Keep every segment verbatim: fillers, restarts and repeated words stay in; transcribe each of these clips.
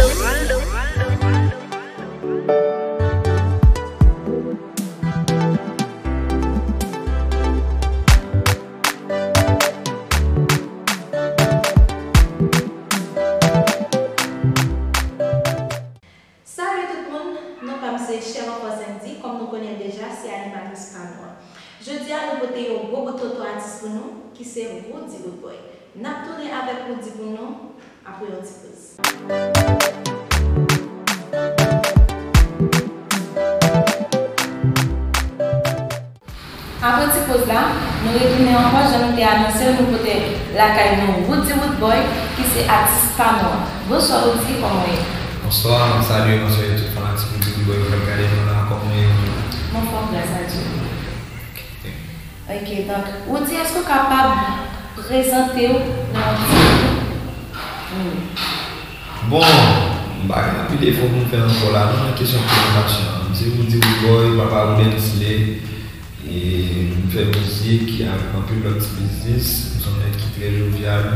Salut tout moun, non pa m se Chère Enfant Sandy, kòm nou konnen l deja, se animatris pa nou an. Jodi a, nou pote yon gwo bout tonton atis pou nou, ki se Roody Roodboy. N ap tounen avèk Roody pou nou, apre yon ti poz. Apre ti poz la, nou retounen ankò, jan nou te anonse l, nou pote lakay nou Roody Roodboy, ki se atis pa nou an. Bonswa Roody, kòman w ye? Bonswa, m salye, m salye tout fanatik Roody Roodboy yo k ap gade nou la, kòman w ye? Mwen fò, gras a Dye. Ok, donk, Roody, èske w kapab prezante w nan yon ti minit? Bon, m pa gen anpil efò pou m fè ankò la non, nan kesyon prezantasyon an. M se Roody Roodboy, papa Roody Slay, e m fè mizik avèk anpil lòt ti biznis. M se yon nèg ki trè jovyal,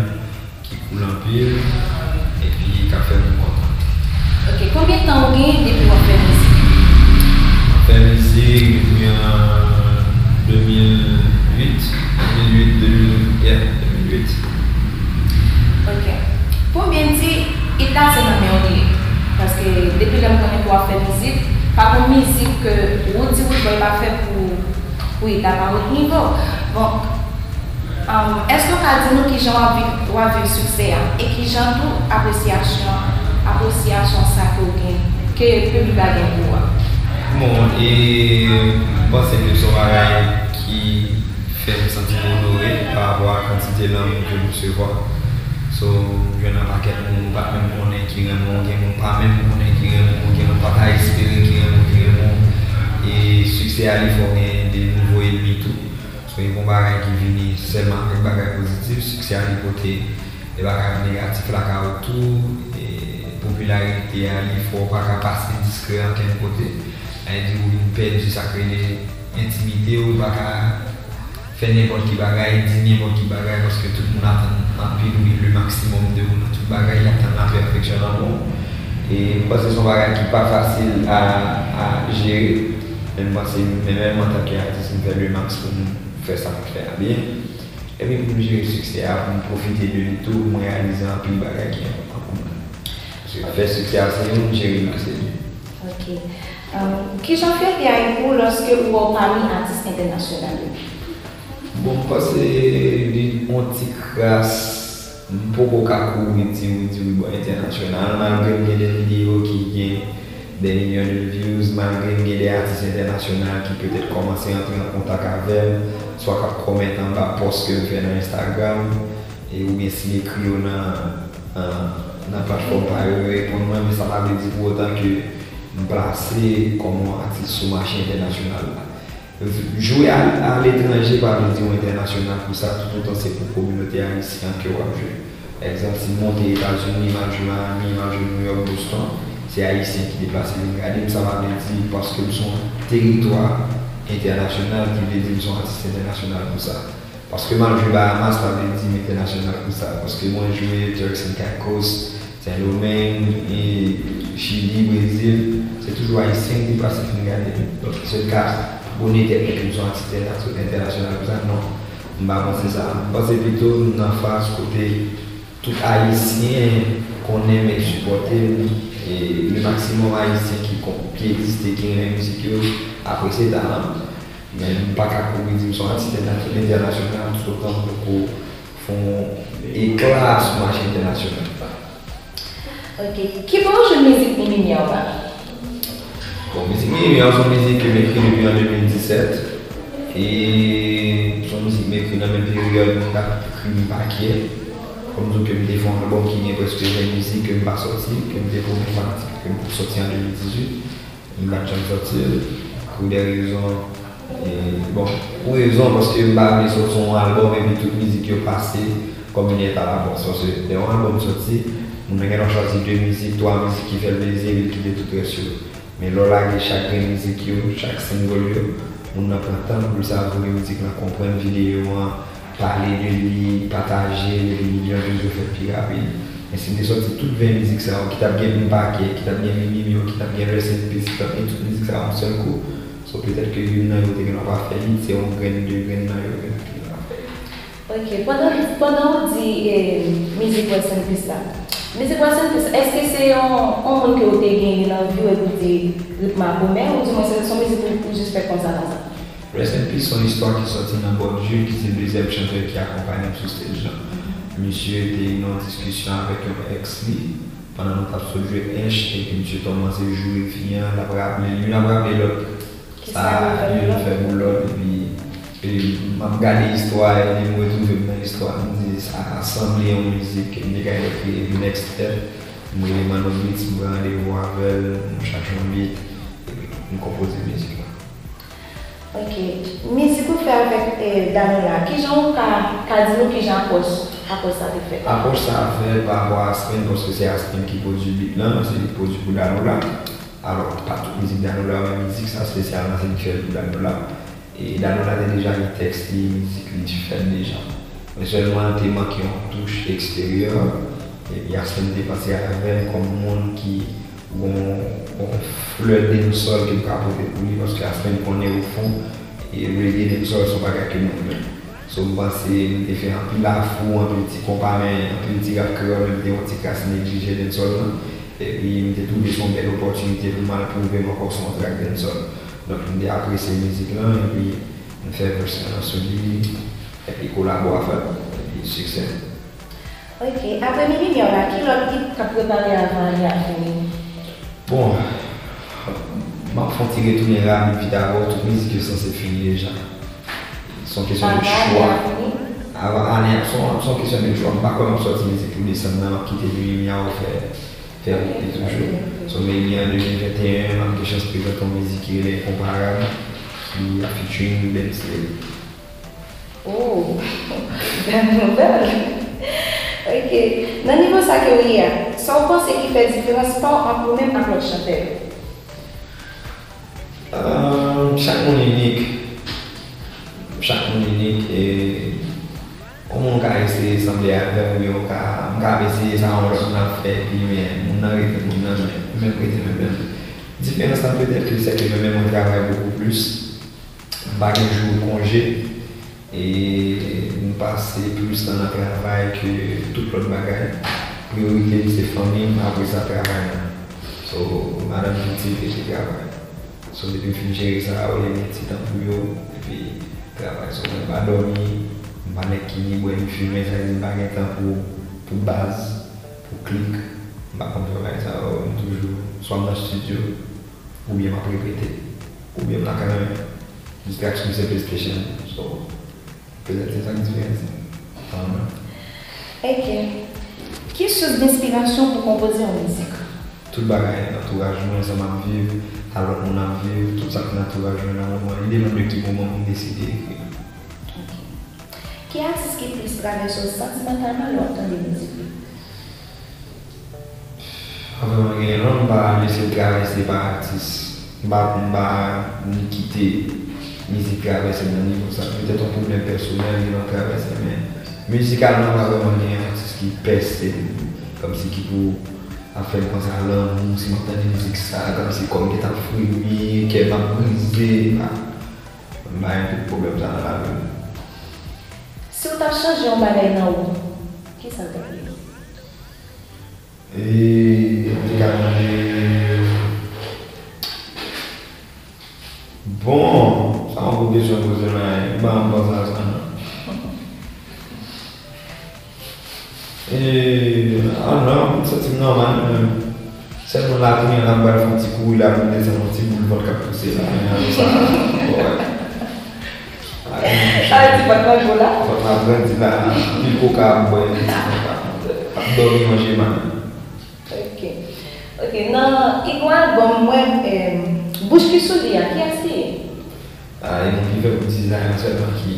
ki cool anpil, epi k ap fè moun kontan. Ok, konbyen tan ou gen depi w ap fè mizik? M ap fè mizik depi an de mil uit, de mil uit, de mil, yeah, de mil uit. Ok. Pou m byen di, hit la se nan men w li ye. Paske depi lè m konnen ke w ap fè mizik, pa gen mizik ke Roody Roodboy pa fè pou, pou hit la pa wot nivo. Bon, um, èske w ka di nou kijan w ap viv, w ap viv siksè a? E kijan tou apresyasyon, apresyasyon sa ke w gen, ke piblik la gen pou ou a? Bon, e m panse ke se yon bagay ki fè m santi m onore pa rapò a kantite lanmou ke m resevwa. So, m jwenn yon pakèt moun ou pa t menm konnen ki renmen w, gen moun ou pa menm konnen ki renmen w, gen moun ou pa ta espere ki renmen w, ki renmen w. E siksè a, li fè w gen de nouvo ènmi tou. So, e pa yon bagay ki vini sèlman avèk bagay pozitif, siksè a, li pote de bagay negatif lakay ou tou, e popilarite a, li fè w pa ka pase diskrè ankenn kote. Sa vle di ou vin pèdi sa k rele entimite, ou pa ka fè nenpòt ki bagay, di nenpòt ki bagay, paske tout moun atann anpil, ou gen le maximum de ou nan tout bagay, y ap tann lapèfeksyon nan men w. E m panse se yon bagay ki pa fasil a, a jere, men m panse, men menm antanke atis, m fè le max pou m fè sa m fè a byen. Epi pou m jere siksè a, pou m pwofite de li tou, pou m reyalize anpil bagay ki enpòtan pou mwen. Paske fè siksè a se youn, jere l se de. Ok. Um, kijan fyète a ye pou ou lòske ou wè w pami atis entènasyonal yo? Bon, m panse li yon ti kras, m poko ka kouri di wi, di wi, bò entènasyonal, malgre m gen de videyo ki gen dè milyon de views, malgre m gen de atis entènasyonal ki petèt kòmanse antre an kontak avè m, swa k ap kòmante anba pòs ke m fè nan Instagram, e oubyen si m ekri yo nan, nan, nan platfòm pa yo, yo reponn mwen, men sa pa vle di pou otan ke m plase kòm yon atis sou mache entènasyonal la. Jwe a, aletranje pa vle di w entènasyonal pou sa, toutotan se pou kominote ayisyen an ke w ap jwe. Egzanp, si m monte Etazini, m al jwe Miami, m al jwe New York, Boston, se Ayisyen ki deplase vin gade m, sa pa vle di paske m se yon teritwa entènasyonal ki vle di m se yon atis entènasyonal pou sa. Paske m al jwe Bahamas, pa vle di m entènasyonal pou sa. Paske mwen jwe Turks and Caicos, Sendomeng, e Chili, Brezil, se toujou Ayisyen ki deplase vin gade m. Donk, se ka bonè tèt mwen ke m se yon atis entènasyonal pou sa, non. M pa panse sa. M panse pito m nan faz kote tout Ayisyen konnen m e sipòte m, e le maximum Ayisyen ki kon, ki egziste, ki renmen mizik yo, apresye talan m. Men m pa ka kouri di m se yon atis entènasyonal toutotan m poko fè yon ekla sou mache entènasyonal la. Ok. Kibò w jwenn mizik Ni Limyè w la? Bon, mizik Ni Limyè se yon mizik ke m ekri depi an de mil disèt. E se yon mizik m ekri nan menm peryòd m t ap ekri M Pa Kyè. Kòm di w ke m te fè yon albòm ki gen prèske ven mizik ke m pa sòti, ke m te pwomèt fanatik ke m t ap sòti an de mil dizuit. M pa t janm sòti l, pou de rezon, e, bon, pou rezon, paske m pa vle sòti yon albòm epi tout mizik yo pase kòm yon lèt a la pòs. Paske lè yon albòm sòti, moun nan gen dwa chwazi de mizik, twa mizik ki fè l plezi, epi l kite tout rès yo. Men lè w lage chak grenn mizik yo, chak single yo, moun nan pran tan pou l savoure mizik lan, konprann videyo an, pale de li, pataje l, epi milyon de views yo fèt pi rapid. Men si m te sòti tout ven mizik sa yo, ki t ap gen M P A K, ki t ap gen Mimimi, ki t ap gen Rest in Peace, ki t ap gen tout mizik sa yo yon sèl kou, so petèt ke youn nan yo te gen dwa pa fè hit, se yon grenn, de grenn nan yo ki te gen dwa fè hit. Ok, pandan, pandan ou di eh, mizik Rest in Peace la, mizik Rest in Peace, èske se yon, yon moun ke ou te genyen nan vi w epi ou te ret makomè, oudimwen se, se yon mizik ou, ou jis fè konsa, konsa? Rest in Peace se yon istwa ki sòti nan Bòdye, ki se dezyèm chantè ki akonpaye m sou stage la. Misye te nan yon diskisyon avèk yon ex li, pandan nou t ap sot jwe Ench, epi misye kòmanse joure fi an, l ap raple l, youn ap raple lòt. Sa youn fè pou lòt, epi, epi m ap gade istwa, epi m retwouve m nan istwa, m di sa sanble yon mizik ke m te ka ekri epi next step. M rele Manno Beats, m pran randevou avè l, nou chache yon beat, epi m konpoze mizik la. Ok. Mizik ou fè avèk eh, Danola, kijan ou ka, ka di nou kijan apwòch, apwòch sa te fèt? Apwòch sa fèt pa rapò a Aspen, paske se Aspen ki pwodui beat lan, se li ki pwodui pou Danola. Alò, pa tout mizik Danola, men mizik sa espesyalman se li ki fè l pou Danola. E Danola te deja gen tèks li, mizik li te fèt deja. Men sèlman te manke yon touch eksteryè, epi Aspen te pase avè m kòm moun ki gon, gon flè dancehall ke m ka pote pou li, paske Aspen konnen ofon, e reggae dancehall se yon bagay ke m renmen. So, m panse m te fè anpil afro, anpil ti konpa, men anpil ti rap kreyòl, men m te yon ti kras neglije dancehall lan. Epi m te twouve se yon bèl opòtinite pou m al pwouve m ankò sou yon track dancehall. Donk, m te apresye mizik lan, epi m fè verse lan sou li, epi kolabo a fèt, epi siksè. Ok, apre Mimimi an la, ki lòt hit k ap prepare avan ane a fini? Bon, m ap fè yon ti retounen rapid vit avè w, tout mizik yo sanse fini deja. Se yon kesyon de chwa. Avan ane a, se yon, se yon kesyon de chwa. M pa kwè m ap sòti mizik pou desanm nan, m ap kite Mimimi a ou fè, fè wout li toujou. So maybe an de mil venteyen, m ap gen chans prezante yon mizik ki rele Enkonparab, ki ap featuring Bensley. Oh, bèl nouvèl! Ok. Nan nivo sa ke w ye a, sa w panse ki fè diferans pa w ant ou menm ak lòt chantè yo? Ahn, chak moun inik. Chak moun inik e yon moun ka eseye sanble avè m, oubyen ou ka, m ka ap eseye sa yon lòt moun ap fè, epi men moun nan rete moun nan, men, men rete menm menm. Diferans lan petèt ke se ke mwen menm mwen travay bokou plis. M pa gen jou konje. E m pase plis tan nan travay ke tout lòt bagay. Priyorite m se fanmi m, apre sa travay mwen. So, madanm m piti epi travay. So, depi m fin jere sa, yo li gen ti tan pou yo, epi travay. So, mwen pa dòmi, m pa nèg ki ni bwè ni fimen, sa vle di m pa gen tan pou, pou baz, pou klik. M pa konn fè bagay sa yo, m toujou, swa m nan estidyo, oubyen m ap repete, oubyen m lakay mwen. Distraksyon m se PlayStation. So, petèt se sa k diferans lan. Ahn. Ok. Ki sous d enspirasyon pou konpoze yon mizik? Tout bagay, antouraj mwen, jan m ap viv, sa lòt moun ap viv, tout sa k nan antouraj mwen nan moman, li depann de ki moman pou m deside ekri. Ok. Ki atis ki plis travèse w santimantalman lè w ap tande mizik li? Anfen, mwen gen lontan m pa lese l travèse pa atis. M pa, m pa ni kite mizik travèse m nan nivo sa. Petèt yon pwoblèm pèsonèl, li nan travèse, men mizikalman, m pa vrèman gen yon atis ki pèse m, kòmsi ki pou ap fè m panse a lanmou, si m ap tande mizik sa, kòmsi kò m gentan ap fremi, kè m ap brize, m pa, m pa gen tout pwoblèm sa nan lavi m. Si w t ap chanje yon bagay nan ou, kisa l t ap ye? E, m te ka mande, bon, sa yon gwo kesyon poze m la, m pa, m pa sa sa non. E, ah non, m santi m nòmal, men sèlman la kounye a la m pral fè yon ti kouri la pou m desann yon ti boul vant k ap pouse la, men apre sa, bon, wè. Sa vle di vant lan gwo la? Vant lan grandi la, anpil koka ap bwè, ap dòmi manje mal. Ok. Ok, nan Igo album mwen, eh, Bouch ki sou li a, kiyès li ye? Ah, e moun ki fè pou dizayn an sèlman ki,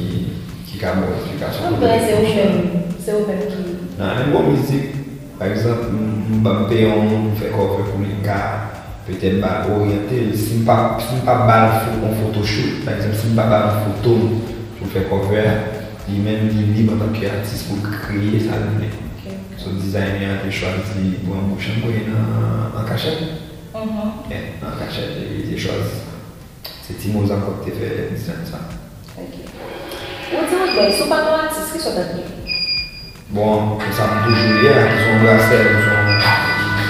ki ka ba w eksplikasyon. Mwen panse se ou menm, se ou menm ki. Nan nenpòt mizik, pa egzanp, m, m, m peye yon moun pou fè cover pou li, m ka petèt ba l, oryante l. Si m pa, si m pa ba l fo-, yon photoshoot, pa egzanp, si m pa ba l yon foto m pou l fè cover a, li menm, li lib antanke atis pou l kreye sa l vle. Ok. So, dizayner an te chwazi pou anbouch an, mwen nan an kachèt. Mhm. Yeah, nan an kachèt, epi li te chwazi sa. Se Timoza ankò ki te fè dizayn sa. Ok. Ou di, Woodboy, si w pa t yon atis, kisa w t ap ye? Bon, konsa m toujou ye, a, m se yon brasè, m se yon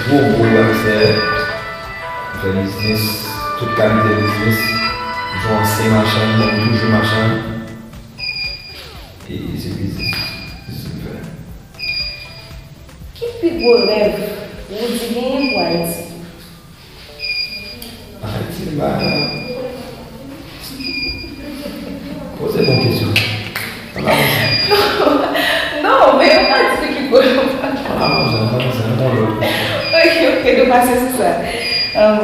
gwo, gwo brasè. M fè biznis, tout kalite biznis. M se yon ansyen machann, m toujou machann. E se biznis, biznis m fè. Ki pi gwo rèv Roody genyen pou Ayiti? Ayiti, m pa. Poze bon kesyon. Ann avanse. Non, men ou pa di ki gwo. Ann avanse, ann avanse, ann pran lòt. Ok, ok, nou pase sou sa. Um,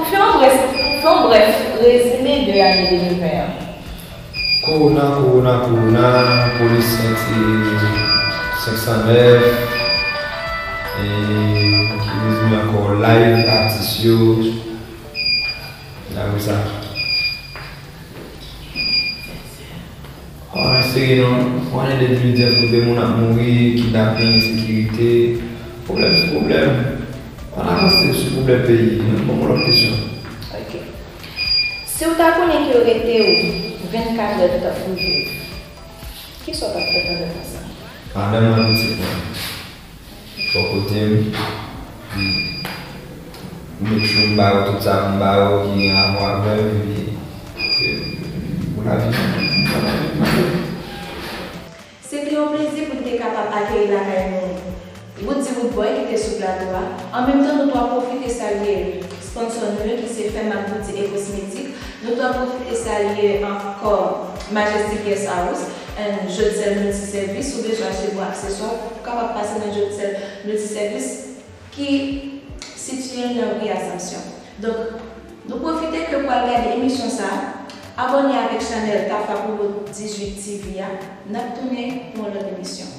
fè yon brèf, fè yon brèf rezime de ane de mil ven an. Kowona, kowona, kowona, polis senk san nèf, e ki rezime ankò, live atis yo, apre sa. Ah, serye non, yon ane de mil ven kote moun ap mouri, kidnaping, ensekirite, pwoblèm sou pwoblèm. Ann avanse sou pwoblèm peyi, ban m yon lòt kesyon. Ok. Si w ta konnen ke yo rete w vennkat è pou w t ap viv, kisa w t ap fè pandan tan sa a? Madanm mwen, pitit mwen. Bò kote m, m make sure m ba yo tout sa pou m ba yo ki gen rapò avè m, epi ke pou lavi m, m ban lavi m. Se te yon plezi pou n te kapab akeyi lakay nou Roody Roodboy ki te sou plato a. An menm tan, nou t ap pwofite salye sponsò nou yo ki se Fèm ak Bouti e Kosmetik. Nou t ap pwofite salye ankò Majestic Guest House and Jodsel Multiservice. Ou bezwen achte bon akseswa, ou kapab pase nan Jodsel Multiservice ki sitiye nan ri Assomption. Donk, nou pwofite ke w pral gade emisyon sa a, abòne avèk chanèl Tafa Koulo dizuit TV a. N ap tounen pou yon lòt emisyon.